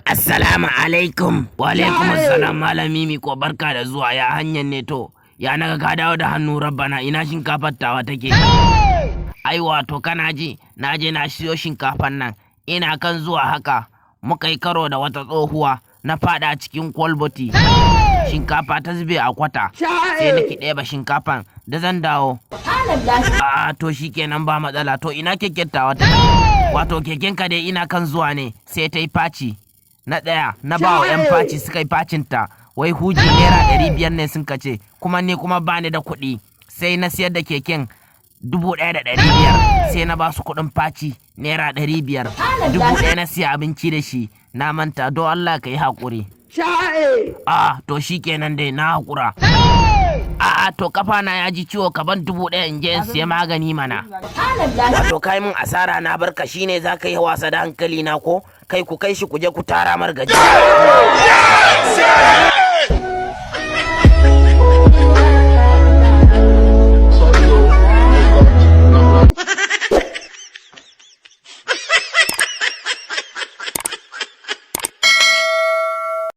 Assalamu alaikum. Wa alaikum assalam, Malami Miko, barka da zuwa. Ya hanyar ne? To, ya naga ka dawo da hannu rabbana? Ina shinkafar tawa take? Ai wato kana ji, na je na siyo shinkafar nan, ina kan zuwa haka muka yi karo da wata tsohuwa, na fada cikin kwalbati, shinkafa ta zube a kwata, sai nake ɗeba shinkafan da zan dawo. A to shikenan, ba matsala. To, ina keken tawa take? Wato keken ka dai ina kan zuwa ne sai ta yi faci. Na ɗaya na ba wa 'yan faci, suka yi facinta, wai huji ₦500 ne sun kace, kuma ni kuma bani da kuɗi, sai na siyar da keken 1,500, sai na ba su kuɗin faci ₦500. 1,000 na siya abinci da shi, na manta. Don Allah ka yi haƙuri. A to shikenan dai, na haƙura. A'a, to kafa na ya ji ciwo, ka ban 1,000 in je in siya magani mana. Wato kai mun asara na barka, shine za ka yi wasa da hankali na ko? Kai, ku kai shi, ku je ku tara mar gaji.